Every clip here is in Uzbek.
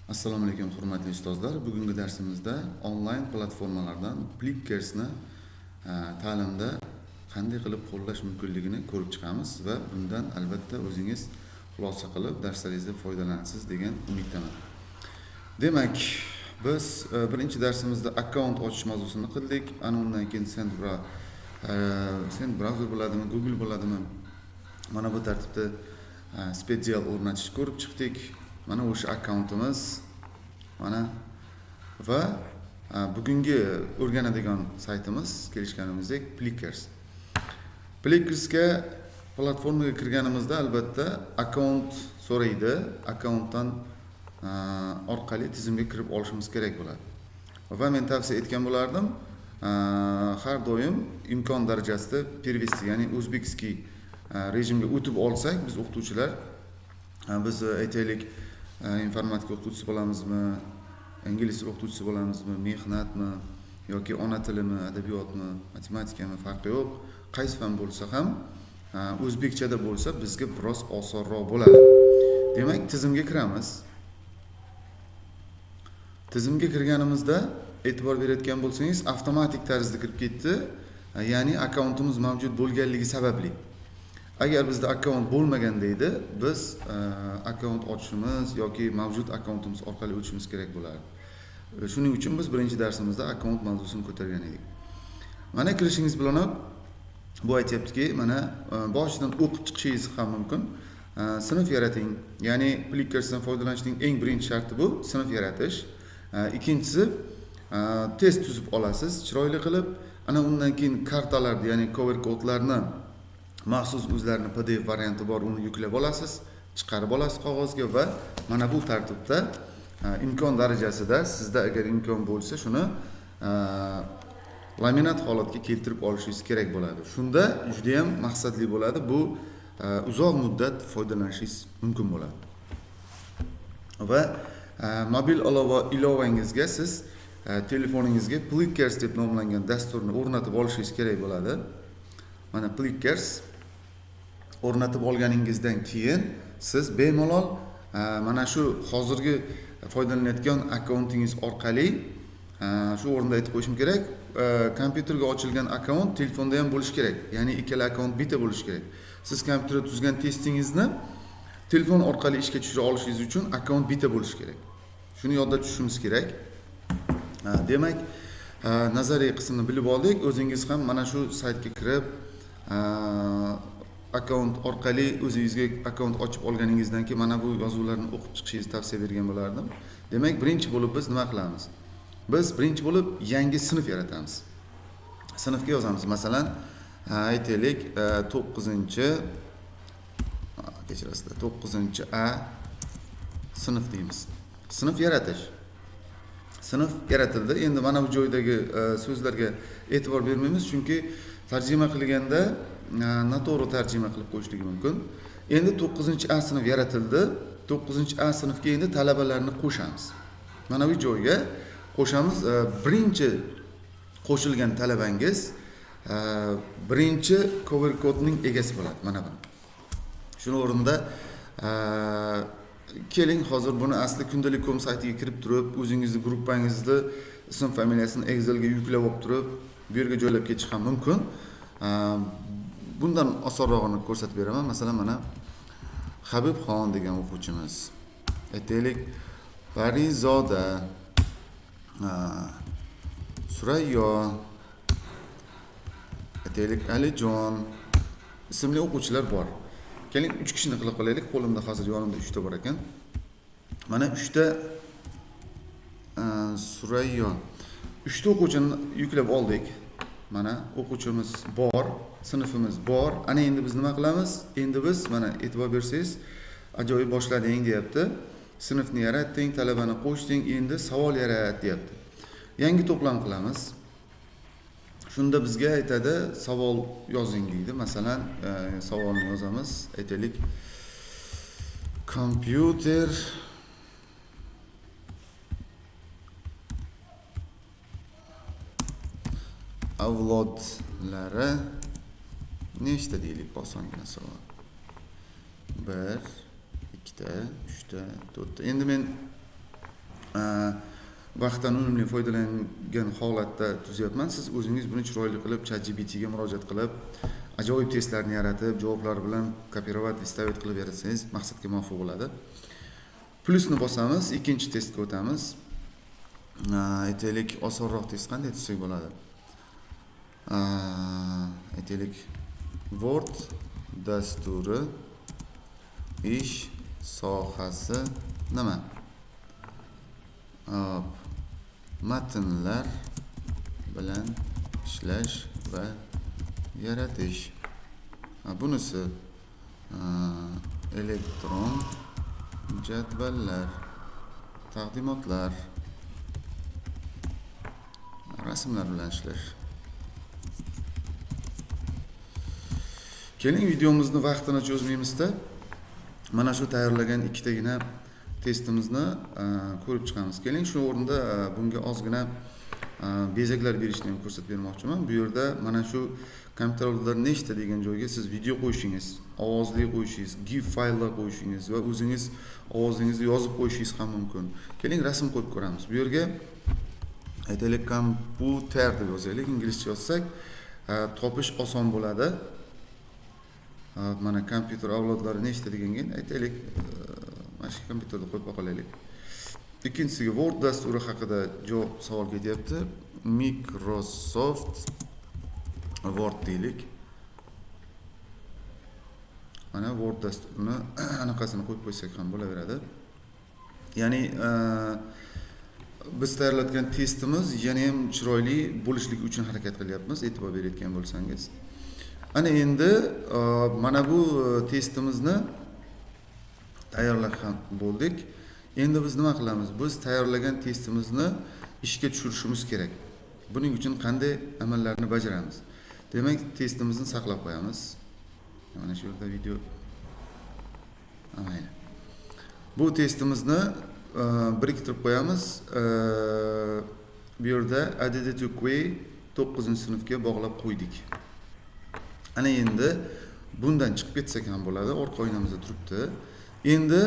Assalomu alaykum, hurmatli ustozlar. Bugungi darsimizda onlayn platformalardan Plickersni ta'limda qanday qilib qo'llash mumkinligini ko'rib chiqamiz va bundan albatta o'zingiz xulosa qilib darslaringizda foydalanasiz degan umiddaman. Demak, biz birinchi darsimizda akkaunt ochish mavzusini qildik. Ana undan keyin Send browser bo'ladimi, Google bo'ladimi? Mana bu tartibda spetsial o'rnatishni ko'rib chiqdik. Mana o'sha akkauntimiz mana va bugungi o'rganadigan saytimiz kelishganimizdek Plickers. Plickersga platformaga kirganimizda albatta akkaunt so'raydi. Akkauntdan orqali tizimga kirib olishimiz kerak bo'ladi. Va men tavsiya etgan bo'lardim, har doim imkon darajasida перевести, ya'ni узбекский rejimga o'tib olsak, biz o'qituvchilar, biz aytaylik, informatika o'qituvchisi bo'lamizmi, ingliz tili o'qituvchisi bo'lamizmi, mehnatmi yoki ona tilimi, adabiyotmi, matematikami, farqi yo'q. Qaysi fan bo'lsa ham o'zbekchada bo'lsa bizga biroz osonroq bo'ladi. Demak, tizimga kiramiz. Tizimga kirganimizda e'tibor berayotgan bo'lsangiz, avtomatik tarzda kirib ketdi. Ya'ni akkauntimiz mavjud bo'lganligi sababli. Agar bizda akkaunt bo'lmaganda edi, biz akkaunt ochishimiz yoki mavjud akkauntimiz orqali o'tishimiz kerak bo'lardi. Shuning uchun biz birinchi darsimizda akkaunt mavzusini ko'targan edik. Mana kirishingiz bilanoq bu aytyaptiki, mana boshidan o'qib chiqishingiz ham mumkin. Sinf yarating, ya'ni Plickersdan foydalanishning eng birinchi sharti bu sinf yaratish. Ikkinchisi, test tuzib olasiz, chiroyli qilib, ana undan keyin kartalarni, ya'ni cover kodlarni maxsus o'zlarini PDF varianti bor, uni yuklab olasiz, chiqarib olasiz qog'ozga va mana bu tartibda imkon darajasida sizda agar imkon bo'lsa, shuni laminat holatga keltirib olishingiz kerak bo'ladi. Shunda juda ham maqsadli bo'ladi. Bu uzoq muddat foydalanishingiz mumkin bo'ladi. Va mobil ilovangizga siz telefoningizga Plickers deb nomlangan dasturni o'rnatib olishingiz kerak bo'ladi. Mana Plickers o'rnatib olganingizdan keyin siz bemalol mana shu hozirgi foydalanayotgan akkauntingiz orqali, shu o'rinda aytib qo'yishim kerak, kompyuterga ochilgan akkaunt telefonda ham bo'lishi kerak, ya'ni ikkala akkaunt bitta bo'lishi kerak. Siz kompyuterda tuzgan testingizni telefon orqali ishga tushira olishingiz uchun akkaunt bitta bo'lishi kerak. Shuni yodda tutishimiz kerak. Demak, nazariy qismini bilib oldik. O'zingiz ham mana shu saytga kirib, akkaunt orqali o'zingizga akkaunt ochib olganingizdan keyin mana bu yozuvlarni o'qib chiqishingizni tavsiya bergan bo'lardim. Demak, birinchi bo'lib biz nima qilamiz? Biz birinchi bo'lib yangi sinf yaratamiz. Sinfga yozamiz. Masalan, aytaylik, to'qqizinchi, kechirasizlar, to'qqizinchi A sinf deymiz. Sinf yaratish. Sinf yaratildi. Endi mana bu joydagi so'zlarga e'tibor bermaymiz, chunki tarjima qilganda noto'g'ri tarjima qilib qo'yishligi mumkin. Endi to'qqizinchi A sinf yaratildi. To'qqizinchi A sinfga endi talabalarni qo'shamiz. Mana bu joyga qo'shamiz. Birinchi qo'shilgan talabangiz birinchi cover kodning egasi bo'ladi. Mana buni. Shuni o'rnida keling, hozir buni asli kundalik.com saytiga kirib turib, o'zingizni gruppangizni ism familiyasini Excelga yuklab olib turib, bu yerga joylab ketish ham mumkin. Bundan osonrog'ini ko'rsatib beraman. Masalan, mana Habibxon degan o'quvchimiz. Aytaylik, Farizoda, Surayyo, aytaylik, Alijon ismli o'quvchilar bor. Keling, 3 kishini qilib qo'yaylik. Qo'limda hozir yonimda 3 ta bor ekan. Mana 3 ta, Surayyo. 3 ta o'quvchini yuklab oldik. Mana o'quvchimiz bor, sinfimiz bor. Ana endi biz nima qilamiz? Endi biz mana e'tibor bersangiz, ajoyib boshlading deyapti. Sinfni yaratding, talabani qo'shding, endi savol yarat deyapti. Yangi to'plam qilamiz. Shunda bizga aytadi, savol yozing deydi. Masalan, savolni yozamiz. Aytaylik, kompyuter avlodlari nechta deylik, osongina savol. 1, 2ta, 3ta, 4ta. Endi men Vaqtdan unumli foydalangan holatda tuzyapman. Siz o'zingiz buni chiroyli qilib ChatGPTga murojaat qilib, ajoyib testlarni yaratib, javoblar bilan kopirovat, stavit qilib yaratsangiz maqsadga muvofiq bo'ladi. Plusni bosamiz, ikkinchi testga o'tamiz. Aytaylik, osonroq test qanday tuzsak bo'ladi? Aytaylik, Word dasturi ish sohasi nima? Hop, matnlar bilan ishlash va yaratish. Bunisi elektron jadvallar, taqdimotlar, rasmlar bilan ishlash. Keling, videomizni vaqtini cho'zmaymizda. Mana shu tayyorlagan ikkitagina testimizni ko'rib chiqamiz. Keling, shu o'rinda bunga ozgina bezaklar berishni ham ko'rsatib bermoqchiman. Bu yerda mana shu kompyuter oldida nechta degan joyga siz video qo'yishingiz, ovozli qo'yishingiz, GIF fayllar qo'yishingiz va o'zingiz ovozingizni yozib qo'yishingiz ham mumkin. Keling, rasm qo'yib ko'ramiz. Bu yerga aytaylik kompyuter deb yozaylik, inglizcha yozsak topish oson bo'ladi. Mana kompyuter avlodlari nechta deganga aytaylik, mana shu kompyuterda qo'yib qo'yaylik. Ikkinchisiga Word dasturi haqida javob savol ketyapti. Microsoft Word deylik. Mana Word dasturini anaqasini qo'yib qo'ysak ham bo'laveradi. Ya'ni biz tayyorlayotgan testimiz yana ham chiroyli bo'lishligi uchun harakat qilyapmiz, e'tibor berayotgan bo'lsangiz. Ana endi mana bu testimizni tayyorlab ham bo'ldik. Endi biz nima qilamiz? Biz tayyorlagan testimizni ishga tushirishimiz kerak. Buning uchun qanday amallarni bajaramiz? Demak, testimizni saqlab qo'yamiz. Mana shu yerda video. Mayli. Bu testimizni biriktirib qo'yamiz. Bu yerda ADD2Q 9-sinfga bog'lab qo'ydik. Ana endi bundan chiqib ketsak ham bo'ladi. Orqa oynamizda turibdi. Endi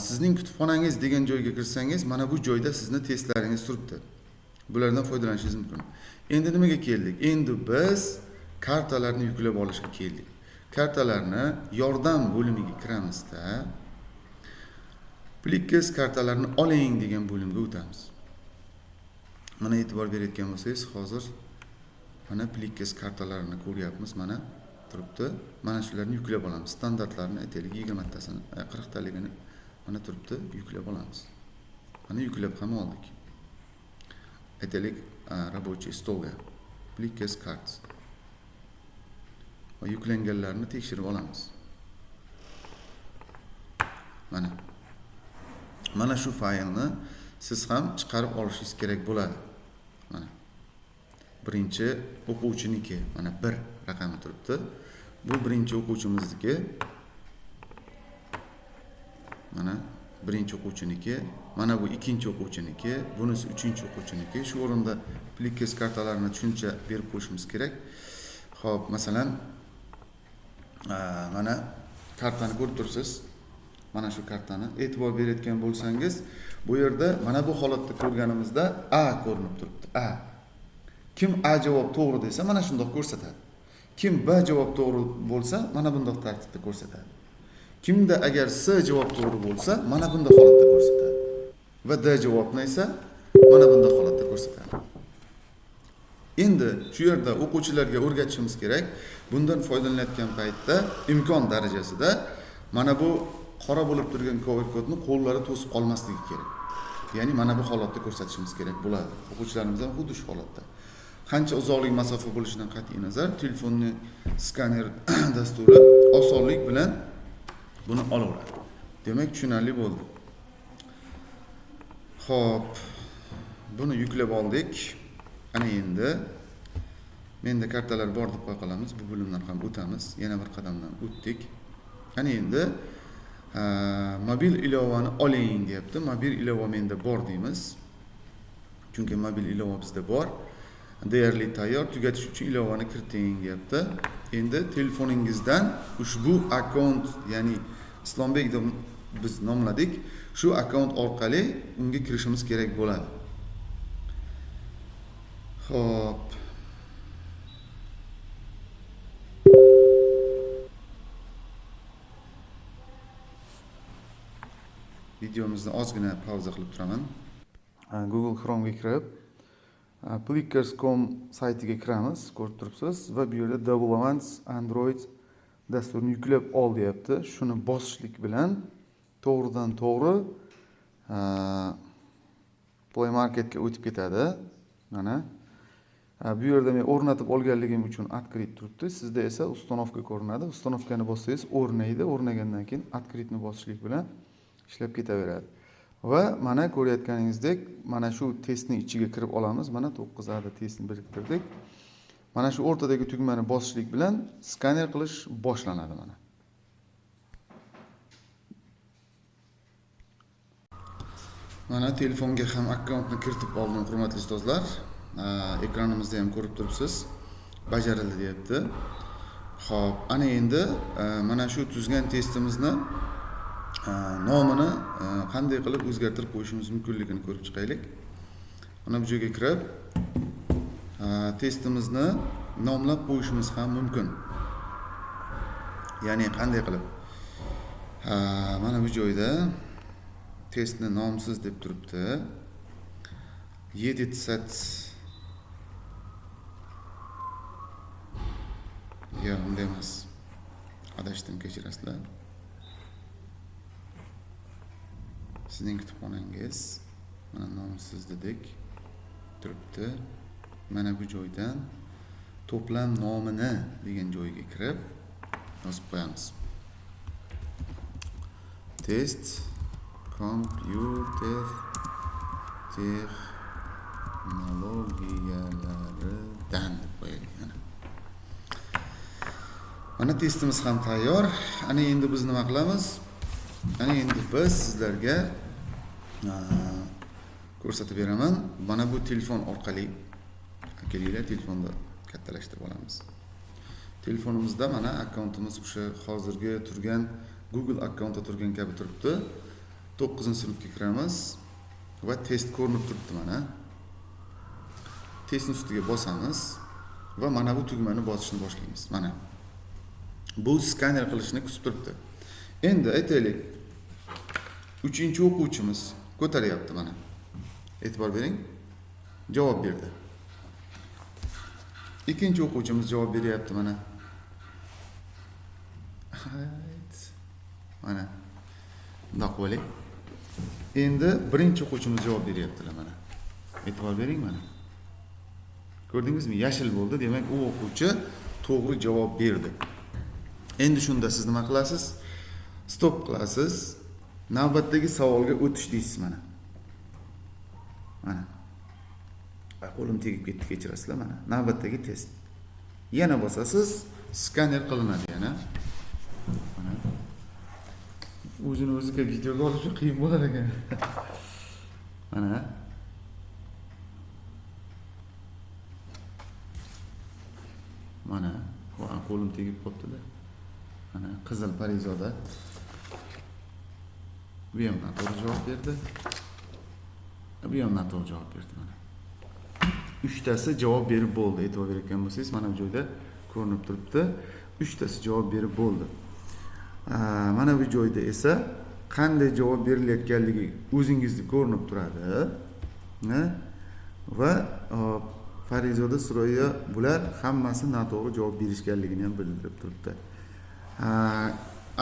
sizning kutubxonangiz degan joyga kirsangiz, mana bu joyda sizni testlaringiz turibdi. Bulardan foydalanishingiz mumkin. Endi nimaga keldik? Endi biz kartalarni yuklab olishga keldik. Kartalarni yordam bo'limiga kiramizda, Plickers kartalarni oling degan bo'limga o'tamiz. Mana e'tibor berayotgan bo'lsangiz, hozir mana Plickers kartalarini ko'ryapmiz, mana turibdi. Mana shularni yuklab olamiz. Standartlarni aytaylik 20 tasini, 40 taligini mana turibdi, yuklab olamiz. Mana yuklab ham oldik. Aytaylik, рабочий stolga Plickers cards. Va yuklanganlarni tekshirib olamiz. Mana. Mana shu faylni siz ham chiqarib olishingiz kerak bo'ladi. Mana. Birinchi o'quvchiniki, mana 1 raqami turibdi. Bu birinchi o'quvchimizniki. Mana birinchi o'quvchiniki, mana bu ikkinchi o'quvchiniki, bunisi uchinchi o'quvchiniki. Shu o'rinda Plickers kartalarini tushuncha berib qo'yishimiz kerak. Xo'p, masalan, mana kartani ko'rib tursiz. Mana shu kartani e'tibor berayotgan bo'lsangiz, bu yerda mana bu holatda ko'rganimizda A ko'rinib turibdi. A. Kim A javob to'g'ri desa, mana shundoq ko'rsatadi. Kim B javob to'g'ri bo'lsa, mana bundoq tartibda ko'rsatadi. Kimda agar C javob to'g'ri bo'lsa, mana bunday holatda ko'rsatadi. Va D javobni esa mana bunday holatda ko'rsatadi. Endi shu yerda o'quvchilarga o'rgatishimiz kerak. Bundan foydalanayotgan paytda imkon darajasida mana bu qora bo'lib turgan QR kodni qo'llari to'sib qolmasligi kerak. Ya'ni mana bu holatda ko'rsatishimiz kerak bo'ladi. O'quvchilarimiz ham xuddi shu holatda. Qancha uzoqlik masofa bo'lishidan qat'iy nazar, telefonni skaner dasturi osonlik bilan buni olaveradi. Demak, tushunarli bo'ldi. Xo'p, buni yuklab oldik. Ana endi menda kartalar bor deb qo'ya qolamiz. Bu bo'limdan ham o'tamiz. Yana bir qadamdan o'tdik. Ana endi mobil ilovani oling deyapti. Mobil ilova menda bor deymiz. Chunki mobil ilova bizda bor. Deyarli tayyor, tugatish uchun ilovani kiriting deyapti. Endi telefoningizdan ushbu akkaunt, ya'ni Islombek deb biz nomladik. Shu akkaunt orqali unga kirishimiz kerak bo'ladi. Xo'p. Videomizni ozgina pauza qilib turaman. Google Chrome'ga kirib, plickers.com saytiga kiramiz, ko'rib turibsiz va bu yerda Developments Android dasturini yuklab ol deyapti. Shuni bosishlik bilan to'g'ridan to'g'ri Play Marketga o'tib ketadi. Mana bu yerda men o'rnatib olganligim uchun открыть turibdi. Sizda esa установка ko'rinadi. Установкani bossangiz o'rnaydi. O'rnagandan keyin открытni bosishlik bilan ishlab ketaveradi. Va mana ko'rayotganingizdek, mana shu testning ichiga kirib olamiz. Mana 9 adad testni biriktirdik. Mana shu o'rtadagi tugmani bosishlik bilan skaner qilish boshlanadi mana. Mana telefonga ham akkauntni kiritib oldim, hurmatli ustozlar. Ekranimizda ham ko'rib turibsiz. Bajarildi deyapti. Xo'p, ana endi mana shu tuzgan testimizni nomini qanday qilib o'zgartirib qo'yishimiz mumkinligini ko'rib chiqaylik. Mana bu joyga kirib, testimizni nomlab qo'yishimiz ham mumkin. Ya'ni qanday qilib? Mana bu joyda testni nomsiz deb turibdi. Edit set. Yo'q, unday emas. Adashdim, kechirasizlar. Sizning kutubxonangiz mana nomsiz dedik turibdi. Mana bu joydan to'plam nomini degan joyga kirib yozib qo'yamiz. Test kompyuter texnologiyalaridan deb qo'yaylik. Mana. Mana testimiz ham tayyor. Ana endi biz nima qilamiz? Ana endi biz sizlarga ko'rsatib beraman. Mana bu telefon orqali kelinglar, telefonda kattalashtirib olamiz. Telefonimizda mana akkauntimiz o'sha hozirgi turgan Google akkauntda turgan kabi turibdi. 9-sinfga kiramiz va test ko'rinib turibdi mana. Testning ustiga bosamiz va mana bu tugmani bosishni boshlaymiz. Mana. Bu skaner qilishni kutib turibdi. Endi aytaylik, 3-o'quvchimiz ko'taryapti mana. E'tibor bering. Javob berdi. 2-o'quvchimiz javob beryapti mana. Mana. Bundoq qo'yaylik. Endi 1-o'quvchimiz javob beryaptilar mana. E'tibor bering mana. Ko'rdingizmi? Yashil bo'ldi. Demak, u o'quvchi to'g'ri javob berdi. Endi shunda siz nima qilasiz? Stop qilasiz. Navbatdagi savolga o'tish deysiz mana. Mana. Qo'lim tegib ketdi, kechirasizlar mana. Navbatdagi test. Yana bosasiz, skaner qilinadi yana. Mana. O'zini o'ziga videoga olish qiyin bo'lar ekan. Mana. Mana, qo'lim tegib qolibdi-da. Mana qizil Parizoda. Bu ham noto'g'ri javob berdi. Bu ham noto'g'ri javob berdi mana. 3tasi javob berib bo'ldi. E'tibor berayotgan bo'lsangiz, mana bu joyda ko'rinib turibdi. 3tasi javob berib bo'ldi. Mana bu joyda esa qanday javob berilayotganligi o'zingizda ko'rinib turadi. Va Parizoda, Surayyo bular hammasi noto'g'ri javob berishganligini ham bildirib turibdi.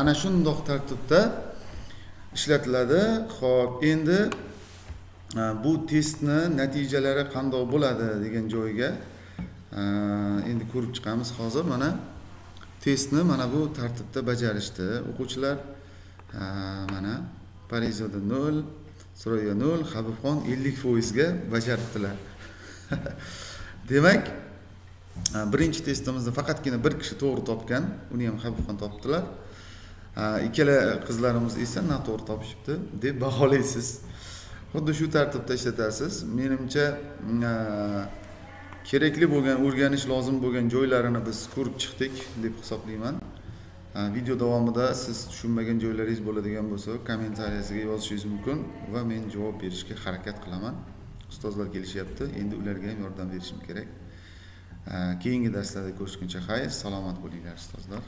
Ana shundoq tartibda ishlatiladi. Xo'p, endi bu testni natijalari qanday bo'ladi degan joyga endi ko'rib chiqamiz hozir. Mana testni mana bu tartibda bajarishdi o'quvchilar. Mana Parizoda 0, Surayyo 0, Habibxon 50% ga bajaribdilar. Demak, birinchi testimizda faqatgina bir kishi to'g'ri topgan, uni ham Habibxon topdilar. Ikkala qizlarimiz esa noto'g'ri topishibdi deb baholaysiz. Xuddi shu tartibda ishlatasiz. Menimcha kerakli bo'lgan, o'rganish lozim bo'lgan joylarini biz ko'rib chiqdik deb hisoblayman. Video davomida siz tushunmagan joylaringiz bo'ladigan bo'lsa, kommentariyasiga yozishingiz mumkin va men javob berishga harakat qilaman. Ustozlar kelishyapti, endi ularga ham yordam berishim kerak. Keyingi darslarda ko'rishguncha xayr, salomat bo'linglar, ustozlar.